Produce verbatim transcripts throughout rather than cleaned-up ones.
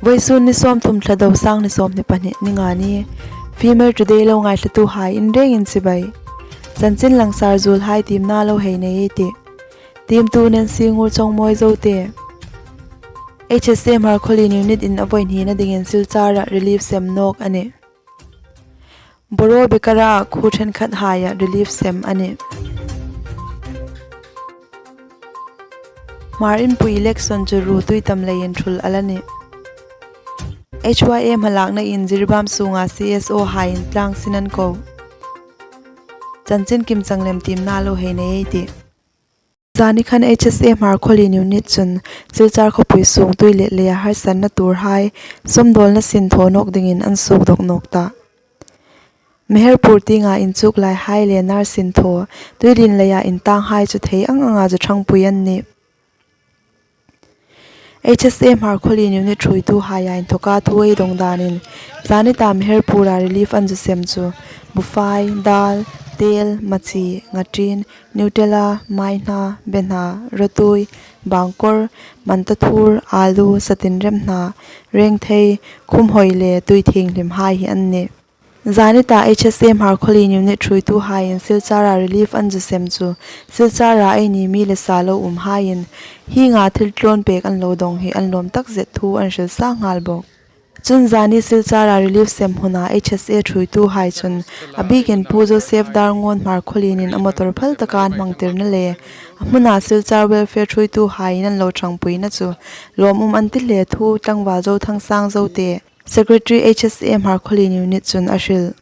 Vawisun ni sawmthum thla Thlado, sâng ni sawmhni pahni, ni nga ni. Female Today lo ngaithlatuhai in rengin chibai. Chanchin langsar zuolhai tiemna lo hei nei ei tih. Tiemtu Nancy Ngurchawngmawi Zote. H S A Hmarkhawlien unit in a vawi hnina dingin Silchar-a relief sem nawk a nih. Boro Bekara khuo ṭhenkhathaia relief sem a nih. Hmar Inpui election chu ruotui tam leiin ṭhul a la nih. H Y A hmalakna in Jiribam sunga C S O hai in tlangsin an ko. Chanchin kimchang lem tiemna lo hei nei ei tih. Zani khan H S A Hmarkhawlien unit chun Silchar khawpui sung tuilet leia harsatna tuorhai sawmdawlna sinthaw nawk dingin an sukdawk nawk ta. Meherpur tienga inchuklaihai le nar sinthaw, tuilien leia intanghai chu thei ang anga chu ṭhangpui an nih. H S A Hmarkhawlien unit ṭhuoituhaia inthoka thu ei dawng danin, zani ta Meherpur-a relief an zu sem chu bufai, dal, tel, machi, ngatin, Nutella, maihna, behna, rawtui, bangkor, mantathur, alu, satinrem hna, rengthei, khumhawi le tui thienghlimhai hi an nih. Zani ta H S A Hmarkhawlien unit ṭhuoituhaiin Silchar-a relief an zu sem chu Silchar-a eini mi le sa lo umhaiin hienga thil tlawn pek an lo dawng hi an lawm takzet thu an hril sa nghal bawk. Chun zani Silchar-a relief sem huna H S A ṭhuoituhai chun a bikin Pu Joseph Darngawn Hmarkhawlienin a motor phal taka an hmangtirna le a hmuna Silchar welfare ṭhuoituhaiin an lo ṭhangpuina chu lawmum an ti hle thu tlangval Zothang Sangzote, Secretary H S A Hmarkhawlien unit chun a hril.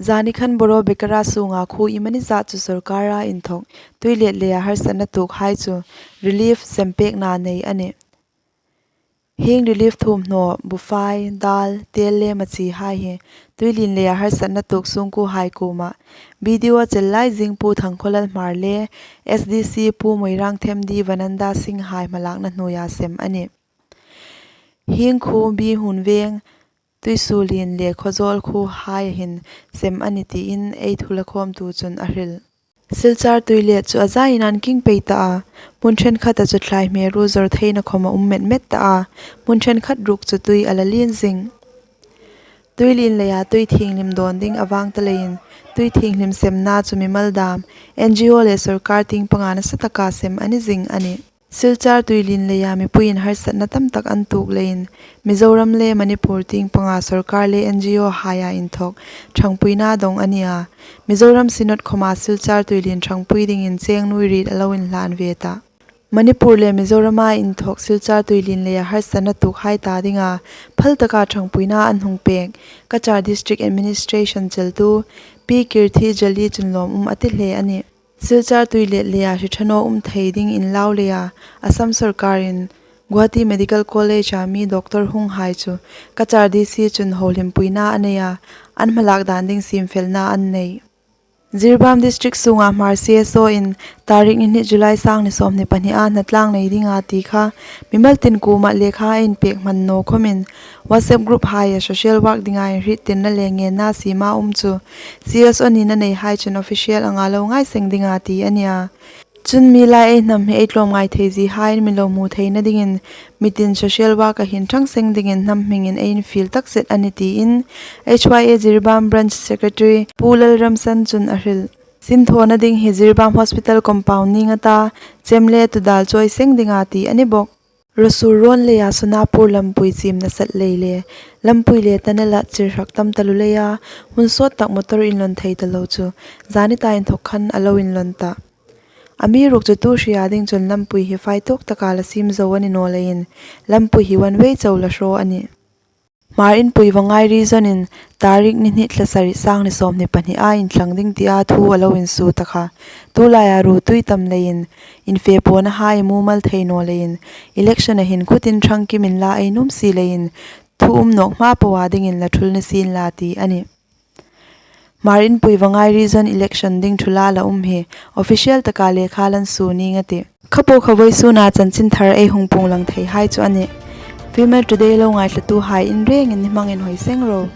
Zani khan Boro Bekara sunga khuo iemani zat chu sawrkara inthawk tuilet leia harsatna tuokhai chu relief sempekna nei a nih. Hieng relief thuomhnaw, bufai, dal, tel le machihai hi tuilien leia harsatna tuok sungkuohai kuoma B D O a chel lai zing Pu Thangkhawlal Hmar le S D C Pu Moirang Themdi Vananda Singh hai hmalakna hnuoia sem a nih. Hieng khuo Bihun Veng, Tuisulien le Khawzawl khuohai hin sem a nih tiin ei thu lakhawmtu chun a hril. Silchar tuilet chu a zain an king pei ta a, hmun ṭhenkhata chu thlai hmeruo zawr theina khawm a um met met ta a, hmun ṭhenkhat ruok chu tui a la lien zing. Tuilien leia tui thienghlim dawn ding a vang ta leiin, tui thienghlim semna chu mimal dam, N G O le sawrkar tieng panga nasa taka sem a ni zing a nih. Silchar tuilien leia mipuiin harsatna tam tak an tuok leiin, Mizoram le Manipur tieng panga sawrkar le N G O haia inthawk ṭhangpuina dawng a ni a. Mizoram Synod khawma Silchar tuilien ṭhangpui dingin cheng nuoi riet a lo inhlan ve ta. Manipur le Mizorama inthawk Silchar tuilien leia harsatna tuokhai ta dinga phal taka ṭhangpuina an hung pek Cachar District Administration cheltu Pi Kirthi Jali chun lawmum a ti hle a nih. Silchar tuilet leia hri ṭha naw um thei ding inlau leia Assam sawrkarin Guwahati Medical College-a mi doctor hunghai chu Cachar D C chun hohlimpuina a nei a, an hmalak dan ding siemfelna an nei. Jiribam District sunga Hmar C S O in tarik ni hni July sâng ni sawmhni pahni a hnatlang nei dinga ti kha mimal tin kuoma lekha a inpek hman naw khawmin WhatsApp group haia social work dinga inhriettirna le ngenna siema um chu C S O nina neihai chun official anga lo ngai seng dinga ti a nia. Chun mi lai ei hnam hi ei tlawmngai thei ziehaiin mi lo hmu theina dingin mi tin social work-a hin ṭhang seng dingin hnam hmingin ei infiel takzet a nih tiin H Y A Jiribam Branch Secretary Pu Lalramsan chun a hril. Sinthawna ding hi Jiribam Hospital compound ning a ta, chem le tudal chawi seng dinga ti a ni bawk. Rawsur rawn leia Sonapur lampui chim nasat lei le lampui le tunnel-a chirhak tam taluo leia hun sawt tak motor inlawn thei ta lo chu zani ta inthawk khan a lo inlawn ta. Amiruokchu tu hria ding chun lampui hi fai tawk taka la siem zo a ni naw leiin lampui hi one way chau la hraw a nih. Hmar Inpui Vangai Region-in tarik ni hni Thlasari sâng ni sawmhni pahni a inthlang ding tia thu a lo insuo ta kha. Tulaia ruotui tam leiin infe pawnahai mumal thei naw leiin election-a hin khutin ṭhangkim inla ei nuom si leiin thu um nawk hma poa dingin la ṭhul ni sien la ti a nih. Hmar Inpui Vangai Region election ding ṭhula la um hi official taka lekha lan suo ning a tih. Kha po kha vawisuna chanchin thar ei hung puong lang theihai chu a nih. Female Today lo ngaithlatuhai in rengin ni hmangin hoi seng ro.